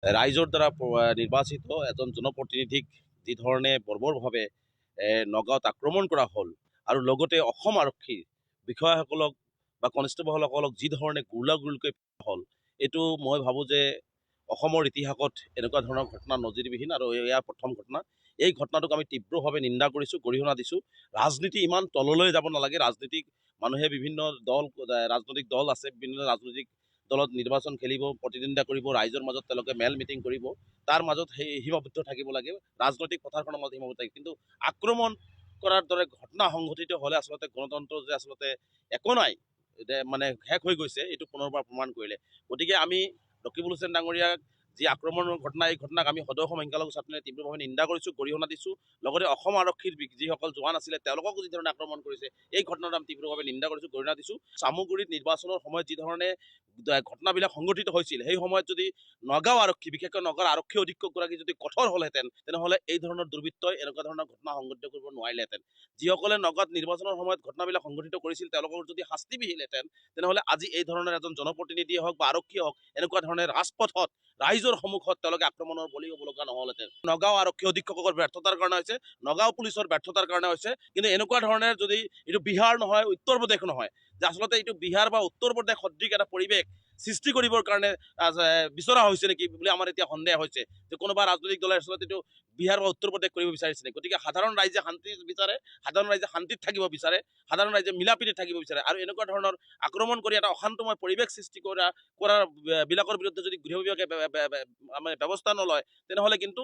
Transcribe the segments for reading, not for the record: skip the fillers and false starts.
ৰাইজৰ দ্বাৰা নিৰ্বাচিত এজন জনপ্ৰতিনিধিক যিধৰণে বৰ্বৰভাৱে নগাঁৱত আক্ৰমণ কৰা হ'ল আৰু লগতে অসম আৰক্ষীৰ বিষয়াসকলক বা কনিষ্টবলসকলক যিধৰণে গুলীয়াগুলীকৈ হ'ল, এইটো মই ভাবোঁ যে অসমৰ ইতিহাসত এনেকুৱা ধৰণৰ ঘটনা নজিৰবিহীন আৰু এয়া প্ৰথম ঘটনা। এই ঘটনাটোক আমি তীব্ৰভাৱে নিন্দা কৰিছোঁ, গৰিহণা দিছোঁ। ৰাজনীতি ইমান তললৈ যাব নালাগে। ৰাজনীতিক মানুহে বিভিন্ন দল, ৰাজনৈতিক দল আছে, বিভিন্ন ৰাজনৈতিক দলত নিৰ্বাচন খেলিব, প্ৰতিদ্বন্দ্বিতা কৰিব, ৰাইজৰ মাজত তেওঁলোকে মেল মিটিং কৰিব, তাৰ মাজত সেই সীমাবদ্ধ থাকিব লাগে, ৰাজনৈতিক পথাৰখনৰ মাজত সীমাবদ্ধ থাকিব। কিন্তু আক্ৰমণ কৰাৰ দৰে ঘটনা সংঘটিত হ'লে আচলতে গণতন্ত্ৰ যে আচলতে একো নাই, মানে শেষ হৈ গৈছে, এইটো পুনৰবাৰ প্ৰমাণ কৰিলে। গতিকে আমি ৰকিবুল হুছেইন ডাঙৰীয়াক যি আক্ৰমণৰ ঘটনা, এই ঘটনাক আমি সদৌ অসম সংখ্যালঘু ছাত্ৰ সন্থাই তীব্ৰভাৱে নিন্দা কৰিছোঁ, গৰিহণা দিছোঁ। লগতে অসম আৰক্ষীৰ যিসকল জোৱান আছিলে, তেওঁলোককো যিধৰণে আক্ৰমণ কৰিছে, এই ঘটনাটো আমি তীব্ৰভাৱে নিন্দা কৰিছোঁ, গৰিহণা দিছোঁ। চামগুৰিত নিৰ্বাচনৰ সময়ত যিধৰণে ঘটনাবিলাক সংঘটিত হৈছিল, সেই সময়ত যদি নগাঁও আৰক্ষী, বিশেষকৈ নগাঁৱৰ আৰক্ষী অধীক্ষকগৰাকী যদি কঠোৰ হ'লহেঁতেন, তেনেহ'লে এই ধৰণৰ দুৰ্বৃত্তই এনেকুৱা ধৰণৰ ঘটনা সংঘটিত কৰিব নোৱাৰিলেহেঁতেন। যিসকলে নগাঁৱত নিৰ্বাচনৰ সময়ত ঘটনাবিলাক সংঘটিত কৰিছিল, তেওঁলোকক যদি শাস্তি বিহিলেহেঁতেন, তেনেহ'লে আজি এই ধৰণৰ এজন জনপ্ৰতিনিধিয়ে হওক বা আৰক্ষীয়ে হওক, এনেকুৱা ধৰণে ৰাজপথত ৰাইজৰ সন্মুখত তেওঁলোকে আক্ৰমণৰ বলি হ'ব লগা নহ'লহেঁতেন। নগাঁও আৰক্ষী অধীক্ষকৰ ব্যৰ্থতাৰ কাৰণে হৈছে, নগাঁও পুলিচৰ ব্যৰ্থতাৰ কাৰণে হৈছে। কিন্তু এনেকুৱা ধৰণে যদি এইটো বিহাৰ নহয়, উত্তৰ প্ৰদেশ নহয়, যে আচলতে এইটো বিহাৰ বা উত্তৰ প্ৰদেশ সদৃশ এটা পৰিৱেশ সৃষ্টি কৰিবৰ কাৰণে বিচৰা হৈছে নেকি বুলি আমাৰ এতিয়া সন্দেহ হৈছে যে কোনোবা ৰাজনৈতিক দলে আচলতে এইটো বিহাৰ বা উত্তৰ প্ৰদেশ কৰিব বিচাৰিছে নেকি। গতিকে সাধাৰণ ৰাইজে শান্তি বিচাৰে, সাধাৰণ ৰাইজে শান্তিত থাকিব বিচাৰে, সাধাৰণ ৰাইজে মিলা প্ৰীতিত থাকিব বিচাৰে। আৰু এনেকুৱা ধৰণৰ আক্ৰমণ কৰি এটা অশান্তময় পৰিৱেশ সৃষ্টি কৰাৰ বিলাকৰ বিৰুদ্ধে যদি গৃহ বিভাগে মানে ব্যৱস্থা নলয়, তেনেহ'লে কিন্তু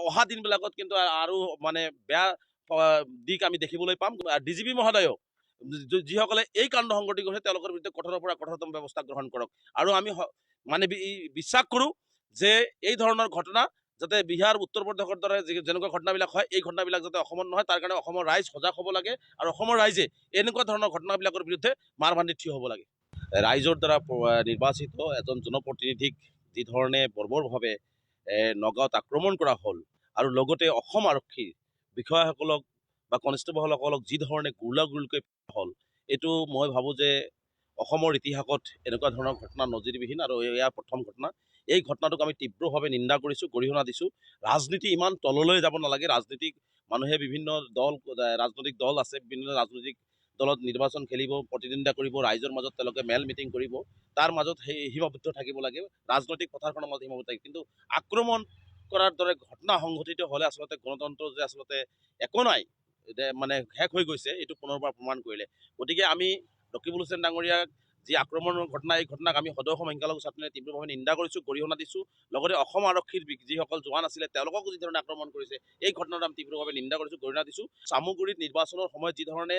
অহা দিনবিলাকত কিন্তু আৰু মানে বেয়া দিশ আমি দেখিবলৈ পাম। ডিজিপি মহোদয়েও যিসকলে এই কাণ্ড সংঘটিত কৰিছে, তেওঁলোকৰ বিৰুদ্ধে কঠোৰৰ পৰা কঠোৰতম ব্যৱস্থা গ্ৰহণ কৰক। আৰু আমি মানে বিশ্বাস কৰোঁ যে এই ধৰণৰ ঘটনা যাতে বিহাৰ, উত্তৰ প্ৰদেশৰ দৰে যেনেকুৱা ঘটনাবিলাক হয়, এই ঘটনাবিলাক যাতে অসমত নহয়, তাৰ কাৰণে অসমৰ ৰাইজ সজাগ হ'ব লাগে আৰু অসমৰ ৰাইজে এনেকুৱা ধৰণৰ ঘটনাবিলাকৰ বিৰুদ্ধে মাৰ বান্ধি থিয় হ'ব লাগে। ৰাইজৰ দ্বাৰা নিৰ্বাচিত এজন জনপ্ৰতিনিধিক যিধৰণে বৰ্বৰভাৱে নগাঁৱত আক্ৰমণ কৰা হ'ল আৰু লগতে অসম আৰক্ষীৰ বিষয়াসকলক বা কনিষ্টবলসকলক যিধৰণে গুলীয়াগুলীকৈ হ'ল, এইটো মই ভাবোঁ যে অসমৰ ইতিহাসত এনেকুৱা ধৰণৰ ঘটনা নজিৰবিহীন আৰু এয়া প্ৰথম ঘটনা। এই ঘটনাটোক আমি তীব্ৰভাৱে নিন্দা কৰিছোঁ, গৰিহণা দিছোঁ। ৰাজনীতি ইমান তললৈ যাব নালাগে। ৰাজনীতিক মানুহে বিভিন্ন দল, ৰাজনৈতিক দল আছে, বিভিন্ন ৰাজনৈতিক দলত নিৰ্বাচন খেলিব, প্ৰতিদ্বন্দ্বিতা কৰিব, ৰাইজৰ মাজত তেওঁলোকে মেল মিটিং কৰিব, তাৰ মাজত সেই সীমাবদ্ধ থাকিব লাগে, ৰাজনৈতিক পথাৰখনৰ মাজত সীমাবদ্ধ থাকিব। কিন্তু আক্ৰমণ কৰাৰ দৰে ঘটনা সংঘটিত হ'লে আচলতে গণতন্ত্ৰ যে আচলতে একো নাই, মানে শেষ হৈ গৈছে, এইটো পুনৰবাৰ প্ৰমাণ কৰিলে। গতিকে আমি ৰকিবুল হুছেইন ডাঙৰীয়াক যি আক্ৰমণৰ ঘটনা, এই ঘটনাক আমি সদৌ অসম সংখ্যালঘু ছাত্ৰ সন্থাই তীব্ৰভাৱে নিন্দা কৰিছোঁ, গৰিহণা দিছোঁ। লগতে অসম আৰক্ষীৰ যিসকল জোৱান আছিলে, তেওঁলোককো যিধৰণে আক্ৰমণ কৰিছে, এই ঘটনাটো আমি তীব্ৰভাৱে নিন্দা কৰিছোঁ, গৰিহণা দিছোঁ। চামগুৰিত নিৰ্বাচনৰ সময়ত যিধৰণে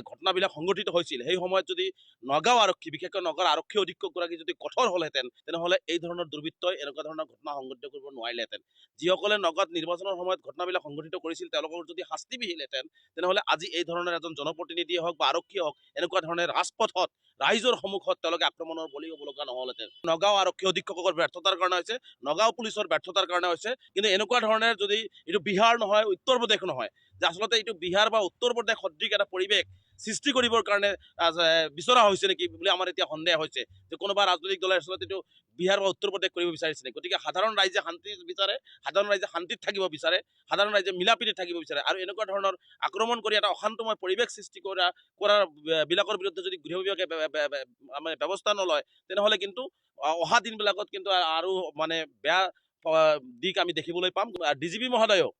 ঘটনাবিলাক সংঘটিত হৈছিল, সেই সময়ত যদি নগাঁও আৰক্ষী, বিশেষকৈ নগাঁৱৰ আৰক্ষী অধীক্ষকগৰাকী যদি কঠোৰ হ'লহেঁতেন, তেনেহ'লে এই ধৰণৰ দুৰ্বৃত্তই এনেকুৱা ধৰণৰ ঘটনা সংঘটিত কৰিব নোৱাৰিলেহেঁতেন। যিসকলে নগাঁৱত নিৰ্বাচনৰ সময়ত ঘটনাবিলাক সংঘটিত কৰিছিল, তেওঁলোকক যদি শাস্তি বিহিলেহেঁতেন, তেনেহ'লে আজি এই ধৰণৰ এজন জনপ্ৰতিনিধিয়ে হওক বা আৰক্ষীয়ে হওক, এনেকুৱা ধৰণে ৰাজপথত ৰাইজৰ সন্মুখত তেওঁলোকে আক্ৰমণৰ বলি হ'ব লগা নহ'লহেঁতেন। নগাঁও আৰক্ষী অধীক্ষকৰ ব্যৰ্থতাৰ কাৰণে হৈছে, নগাঁও পুলিচৰ ব্যৰ্থতাৰ কাৰণে হৈছে। কিন্তু এনেকুৱা ধৰণে যদি এইটো বিহাৰ নহয়, উত্তৰ প্ৰদেশ নহয়, যে আচলতে এইটো বিহাৰ বা উত্তৰ প্ৰদেশ সদৃশ এটা পৰিৱেশ সৃষ্টি কৰিবৰ কাৰণে বিচৰা হৈছে নেকি বুলি আমাৰ এতিয়া সন্দেহ হৈছে যে কোনোবা ৰাজনৈতিক দলে আচলতে এইটো বিহাৰ বা উত্তৰ প্ৰদেশ কৰিব বিচাৰিছে নেকি। গতিকে সাধাৰণ ৰাইজে শান্তি বিচাৰে, সাধাৰণ ৰাইজে শান্তিত থাকিব বিচাৰে, সাধাৰণ ৰাইজে মিলা প্ৰীতিত থাকিব বিচাৰে। আৰু এনেকুৱা ধৰণৰ আক্ৰমণ কৰি এটা অশান্তময় পৰিৱেশ সৃষ্টি কৰাৰ বিলাকৰ বিৰুদ্ধে যদি গৃহ বিভাগে মানে ব্যৱস্থা নলয়, তেনেহ'লে কিন্তু অহা দিনবিলাকত কিন্তু আৰু মানে বেয়া দিশ আমি দেখিবলৈ পাম। ডিজিপি মহোদয়েও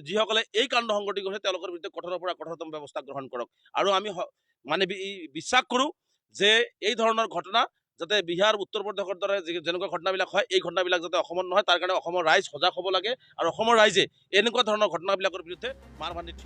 যিসকলে এই কাণ্ড সংঘটিত কৰিছে, তেওঁলোকৰ বিৰুদ্ধে কঠোৰৰ পৰা কঠোৰতম ব্যৱস্থা গ্ৰহণ কৰক। আৰু আমি মানে বিশ্বাস কৰোঁ যে এই ধৰণৰ ঘটনা যাতে বিহাৰ, উত্তৰ প্ৰদেশৰ দৰে যেনেকুৱা ঘটনাবিলাক হয়, এই ঘটনাবিলাক যাতে অসমত নহয়, তাৰ কাৰণে অসমৰ ৰাইজ সজাগ হ'ব লাগে আৰু অসমৰ ৰাইজে এনেকুৱা ধৰণৰ ঘটনাবিলাকৰ বিৰুদ্ধে মাৰ বান্ধি থিয়